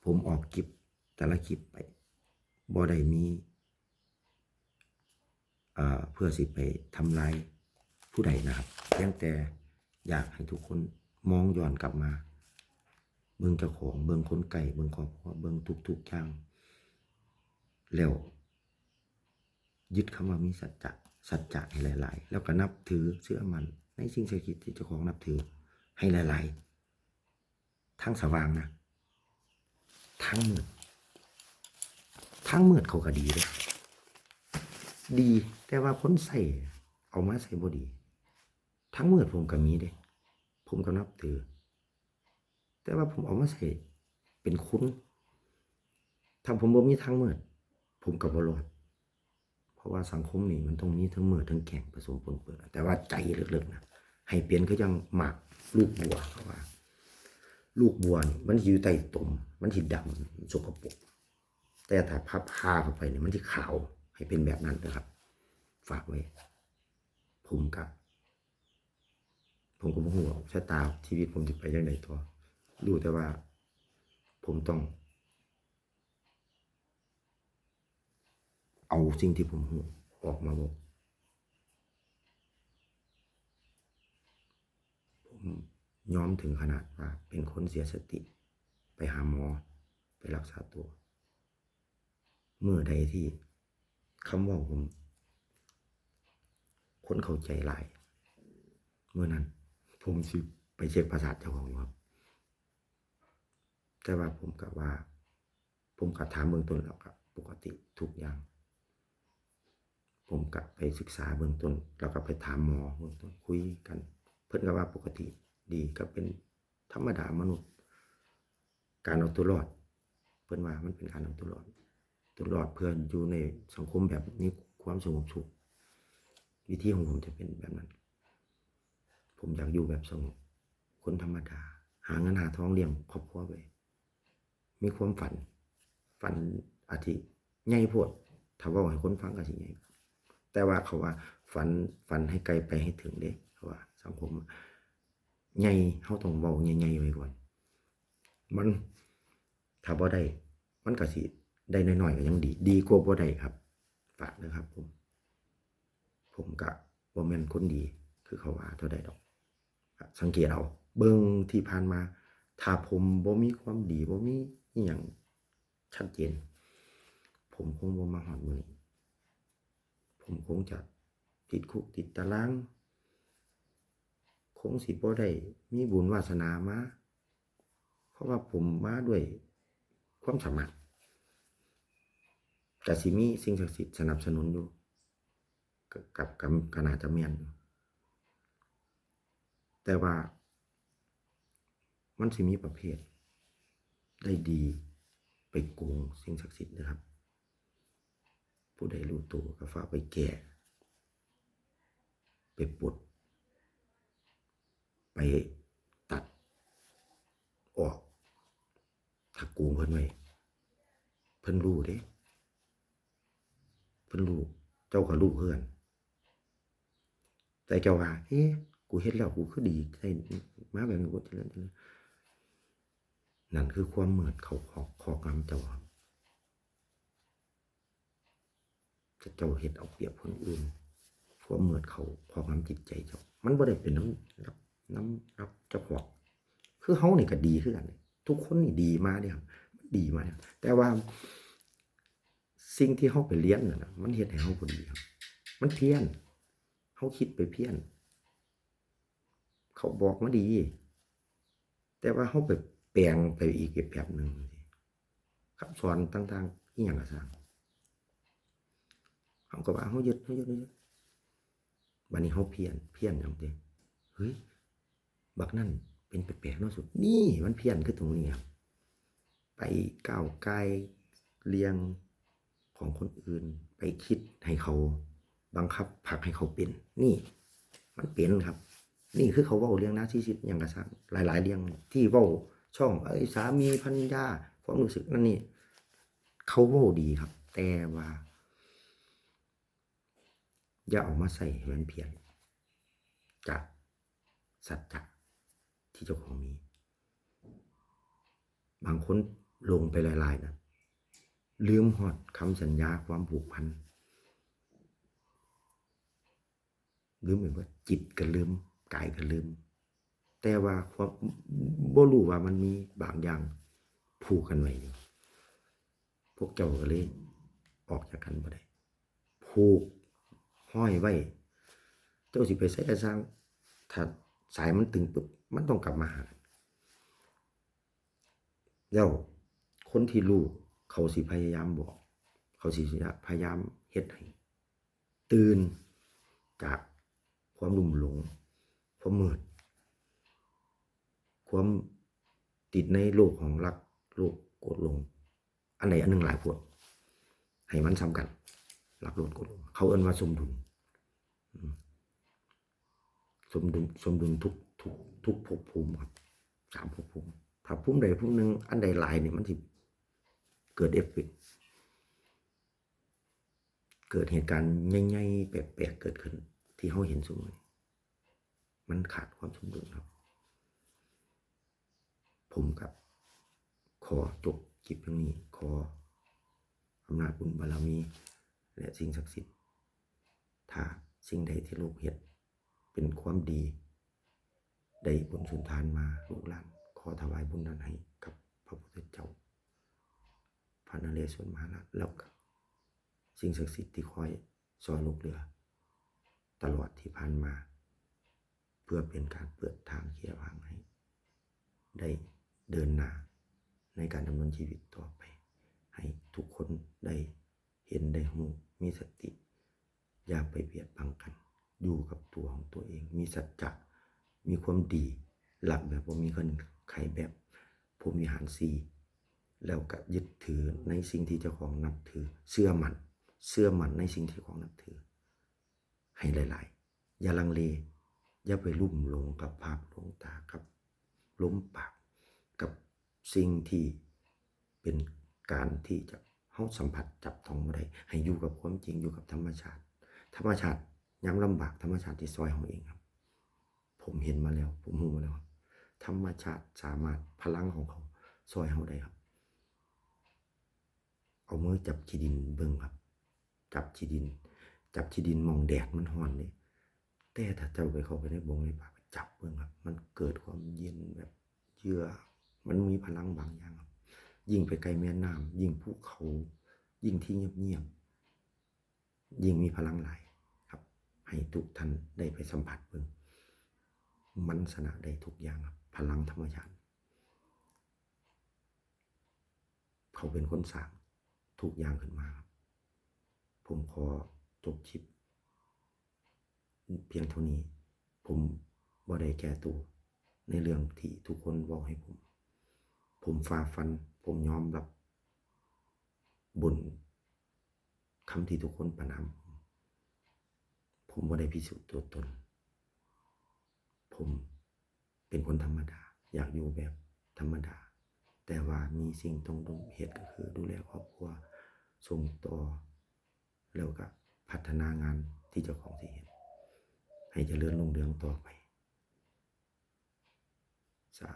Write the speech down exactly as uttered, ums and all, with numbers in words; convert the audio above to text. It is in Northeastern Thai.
ผมออกคลิปแต่ละคลิปไป บ่ได้มี อ่า เพื่อสิไปทำลายผู้ใดนะครับ เพียงแต่อยากให้ทุกคนมองย้อนกลับมา เบิ่งเจ้าของ เบิ่งคนใกล้ เบิ่งครอบครัว เบิ่งทุกๆอย่าง แล้วยึดคำว่ามีสัจจะ สัจจะให้หลายๆ แล้วก็นับถือเชื่อมั่นในสิ่งศักดิ์สิทธิ์ที่เจ้าของนับถือให้หลายๆ ทางสว่างนะ ทางมืด ทางมืดเขาก็ดีเด้ ดี แต่ว่าคนใช้เอามาใช้บ่ดี ทางมืดผมก็มีเด้ ผมก็นับถือ แต่ว่าผมเอามาใช้เป็นคุณ ถ้าผมบ่มีทางมืด ผมก็บ่รอด เพราะว่าสังคมนี่มันต้องมีทั้งมืดทั้งแกล้งผสมปนเปื้อน แต่ว่าใจลึกๆนะ ให้เป็นคือจั่งหมากลูกบัว เพราะว่า ลูกบัวนี่มันอยู่ใต้ตม มันสิดำ มันสกปรก แต่ถ้าพับผ้าเข้าไปเนี่ย มันสิขาว ให้เป็นแบบนั้นนะครับ ฝากไว้ ผมก็ ผมก็บ่ฮู้หรอกชะตาชีวิตผมสิไปจั่งใดต่อ รู้แต่ว่าผมต้อง เอาสิ่งที่ผมฮู้ออกมาเว้า ผมยอมถึงขนาดว่าเป็นคนเสียสติ ไปหาหมอ ไปรักษาตัว มื้อใดที่คำเว้าผม คนเข้าใจหลาย มื้อนั้น ผมสิไปเช็คประสาทเจ้าของอยู่ครับ แต่ว่าผมก็ว่า ผมก็ถามเบื้องต้นแล้วก็ปกติทุกอย่าง ผมก็ไปศึกษาเบื้องต้น แล้วก็ไปถามหมอเบื้องต้น คุยกัน เพิ่นก็ว่าปกติดี ก็เป็นธรรมดามนุษย์ การเอาตัวรอด เพิ่นว่ามันเป็นการเอาตัวรอด ตัวรอดเพื่ออยู่ในสังคมแบบมีความสงบสุข วิธีของผมจะเป็นแบบนั้น ผมอยากอยู่แบบสงบ คนธรรมดา หาเงินหาทองเลี้ยงครอบครัวไป มีความฝัน ฝันอาจสิใหญ่โพด ถ้าเว้าให้คนฟังก็สิใหญ่ แต่ว่าเขาว่าฝัน ฝันให้ไกลไปให้ถึงเด้ เขาว่าสังคมใหญ่ เฮาต้องเว้าใหญ่ๆไว้ก่อน มัน ถ้าบ่ได้ มันก็สิได้น้อยๆก็ยังดี ดีกว่าบ่ได้ครับ ฝากนะครับผม ผมก็บ่แม่นคนดี คือเขาว่าเท่าใดดอก สังเกตเอา เบิ่งที่ผ่านมา ถ้าผมบ่มีความดี บ่มีอิหยังชัดเจน ผมคงบ่มาฮอดมื้อนี้ ผมคงจะติดคุกติดตาราง คงสิบ่ได้มีบุญวาสนามา เพราะว่าผมมาด้วยความสามารถ ก็สิมีสิ่งศักดิ์สิทธิ์สนับสนุนอยู่ กับ กับ กับ ก็น่าจะแม่นอยู่ แต่ว่ามันสิมีประเภทได้ดีไปโกงสิ่งศักดิ์สิทธิ์นะครับ ผู้ใดรู้ตัวก็ฟ้าวไปแก้ ไปปลด ไปตัดออก ถ้าโกงเพิ่นไว้ เพิ่นรู้เด้ เพิ่นรู้ เจ้าก็รู้คือกัน แต่เจ้าว่า เอ๊ะ กูเฮ็ดแล้วกูคือดี ได้มาแบบนี้ กูเจริญ เจริญ นั่นคือความมืดเขาครอบ ครอบงำเจ้าครับ เจ้าเฮ็ดเอาเปรียบคนอื่น ความมืดเขาครอบงำจิตใจเจ้า มันบ่ได้เป็นนำ นำ นำเจ้าของ คือเฮานี่ก็ดีคือกัน ทุกคนนี่ดีมาเด้ครับ มันดีมาเด้ แต่ว่าสิ่งที่เฮาไปเรียนน่ะนะ มันเฮ็ดให้เฮาบ่ดีครับ มันเพี้ยน เฮาคิดไปเพี้ยน เขาบอกมาดี แต่ว่าเฮาไปแปลงไปอีกแบบหนึ่ง คำสอนต่างๆ อีหยังก็ซ่าง เฮาก็ว่าเฮายึด เฮายึด เฮายึด บัดนี้เฮาเพี้ยน เพี้ยนหยังติ เฮ้ย บักนั่นเป็นแปลกๆเนาะสุด นี่มันเพี้ยนคือตรงนี้ครับ ไปก้าวก่ายเรื่องของคนอื่น ไปคิดให้เขา บังคับผลักให้เขาเป็น นี่ มันเป็นครับ นี่คือเขาเว้าเรื่องนาร์ซิสซิสต์หยังก็ซ่าง หลายๆเรื่องที่เว้าช่อง เอ้ย สามีภรรยา ความรู้สึกนั่นนี่ เขาเว้าดีครับ แต่ว่า อย่าเอามาใส่ให้มันเพี้ยน จากสัจจะที่เจ้าของมี บางคน หลงไปหลายๆนะ ลืมฮอดคำสัญญา ความผูกพัน ลืมไปเบิด จิตก็ลืม กายก็ลืม แต่ว่าความ บ่รู้ว่ามันมีบางอย่างผูกกันไว้อยู่ พวกเจ้าก็เลยออกจากกันบ่ได้ ผูกห้อยไว้ เจ้าสิไปไสก็ซ่าง ถ้าสายมันตึงปุ๊บ มันต้องกลับมาหากัน แล้วคนที่รู้เขาสิพยายามบอก เขาสิพยายามเฮ็ดให้ตื่นจากความลุ่มหลง ความมืด ความติดในโลกของรัก โลภ โกรธ หลง อันใดอันหนึ่งหลายโพด ให้มันซ้ำกัน รัก โลภ โกรธ หลง เขาเอิ้นว่าสมดุล อืม สมดุล สมดุลทุก ทุก ทุกภพภูมิครับ สามภพภูมิ ถ้าภูมิใดภูมิหนึ่ง อันใดหลายนี่ มันสิเกิดเอฟเฟกต์ เกิดเหตุการณ์ใหญ่ๆ แปลกๆ เกิดขึ้น ที่เฮาเห็นซุมื้อนี้ มันขาดความสมดุลครับ ผมก็ขอจบคลิปเพียงนี้ ขออำนาจบุญบารมี และสิ่งศักดิ์สิทธิ์ ถ้าสิ่งใดที่ลูกเฮ็ดเป็นความดี ได้บุญสุนทานมา ลูกหลานขอถวายบุญนั้นให้กับพระพุทธเจ้า พระนเรศวรมหาราช แล้วก็สิ่งศักดิ์สิทธิ์ที่คอยซ่อยลูกเหลือ ตลอดที่ผ่านมา เพื่อเป็นการเปิดทางเคลียร์ทางให้ได้เดินหน้าในการดำเนินชีวิตต่อไป ให้ทุกคนได้เห็นได้รู้ มีสติ อย่าไปเบียดบังกัน อยู่กับตัวของตัวเอง มีสัจจะ มีความดี รักแบบบ่มีเงื่อนไข แบบพรหมวิหารสี่ แล้วก็ยึดถือในสิ่งที่เจ้าของนับถือ เชื่อมั่น เชื่อมั่นในสิ่งที่เจ้าของนับถือ ให้หลายๆ อย่าลังเล อย่าไปลุ่มหลงกับภาพลวงตา กับลมปาก กับสิ่งที่เป็นการที่จะ เฮาสัมผัสจับต้องบ่ได้ ให้อยู่กับความจริง อยู่กับธรรมชาติ ธรรมชาติยามลำบาก ธรรมชาติที่ซ่อยเฮาเองครับ ผมเห็นมาแล้ว ผมรู้มาแล้วครับ ธรรมชาติสามารถ พลังของเขาซ่อยเฮาได้ครับ เอามือจับขี้ดินเบิ่งครับ จับขี้ดิน จับขี้ดินหม่องแดดมันร้อนนี่ แต่ถ้าเจ้าไปเข้าไปในบงในป่า จับเบิ่งครับ มันเกิดความเย็นแบบเยือก มันมีพลังบางอย่างครับ ยิ่งไปใกล้แม่น้ำ ยิ่งภูเขา ยิ่งที่เงียบๆ ยิ่งมีพลังหลายครับ ให้ทุกท่านได้ไปสัมผัสเบิ่ง มันชนะได้ทุกอย่างครับ พลังธรรมชาติ เขาเป็นคนสร้างทุกอย่างขึ้นมาครับ ผมขอจบคลิปเพียงเท่านี้ ผมบ่ได้แก้ตัวในเรื่องที่ทุกคนเว้าให้ผม ผมฝ่าฟัน ผมยอมรับ บนคำที่ทุกคนประณามผม ผมบ่ได้พิสูจน์ตัวตน ผมเป็นคนธรรมดา อยากอยู่แบบธรรมดา แต่ว่ามีสิ่งต้องเฮ็ดก็คือดูแลครอบครัว ส่งต่อ แล้วก็พัฒนางานที่เจ้าของสิเฮ็ด ให้เจริญรุ่งเรืองต่อไป สา